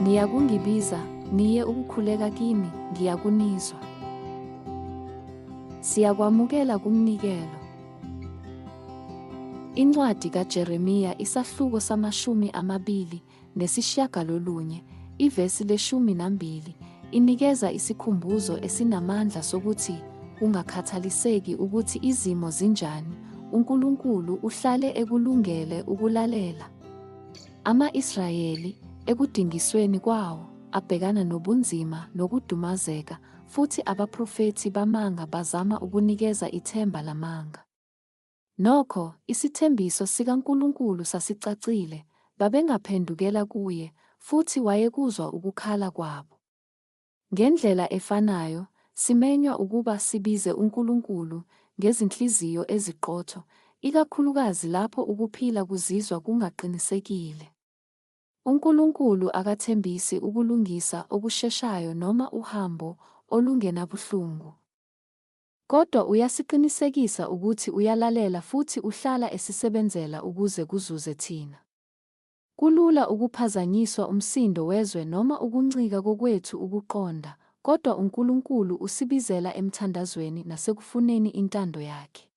Niyakungibiza, niye ukukhuleka kimi, ngiyakunizwa. Siyakwamukela kumnikelo. Incwadi kaJeremiya isahluko sama-29 ivesi le-12 inikeza isikhumbuzo esinamandla sokuthi kungakhathaliseki ukuthi izimo zinjani, uNkulunkulu uhlale ekulungele ukulalela. Ama-Israyeli, ekudingisweni kwawo, abhekana nobunzima nokudumazeka, futhi abaprofethi bamanga bazama ukunikeza ithemba lamanga. Nokho, isithembiso sikaNkulunkulu sasicacile, babengaphendukela kuye, futhi wayekuzwa ukukhala kwabo. Ngendlela efanayo, simenywa ukuba sibize uNkulunkulu ngezinhliziyo eziqotho, ikakhulukazi lapho ukuphila kuzizwa kungaqinisekile. UNkulunkulu akathembisi ukulungisa okusheshayo noma uhambo olungenabuhlungu. Kodwa uyasiqinisekisa ukuthi uyalalela futhi uhlala esisebenzela ukuze kuzuze thina. Kulula ukuphazanyiswa umsindo wezwe noma ukuncika kokwethu ukuqonda, kodwa uNkulunkulu usibizela emthandazweni nasekufuneni intando yakhe.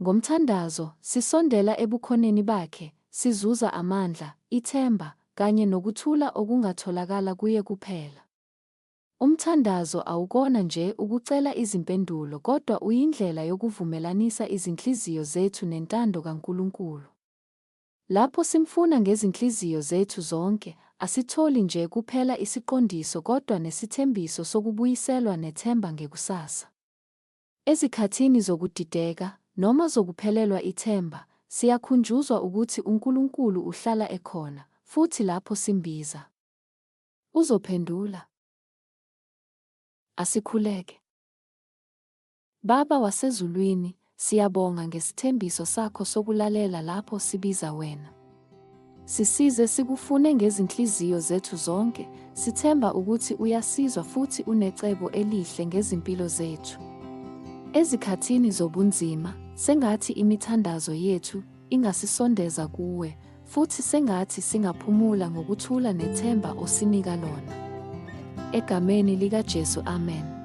Ngomthandazo, sisondela ebukhoneni bakhe, sizuza amandla, ithemba, kanye nokuthula okungatholakala kuye kuphela. Umthandazo awukona nje ukucela izimpendulo kodwa uyindlela yokuvumelanisa izinhliziyo zethu nentando kaNkulunkulu. Lapho simfuna ngezinhliziyo zethu zonke, asitholi nje kuphela isiqondiso kodwa nesithembiso sokubuyiselwa nethemba ngekusasa. Ezikhathini zokudideka noma zokuphelelwa ithemba, siyakhunjuzwa ukuthi uNkulunkulu uhlala ekhona, futhi lapho simbiza, uzophendula. Asikhuleke. Baba wasezulwini, siyabonga ngesithembiso sakho sokulalela lapho sibiza wena. Sisize sikufune ngezinhliziyo zethu zonke, sithemba ukuthi uyasizwa futhi unecebo elihle ngezimpilo zethu. Ezikhathini zobunzima, sengathi imithandazo yethu ingasisondeza kuwe, futhi sengathi singaphumula ngokuthula nethemba osinika lona. Egameni likaJesu, amen.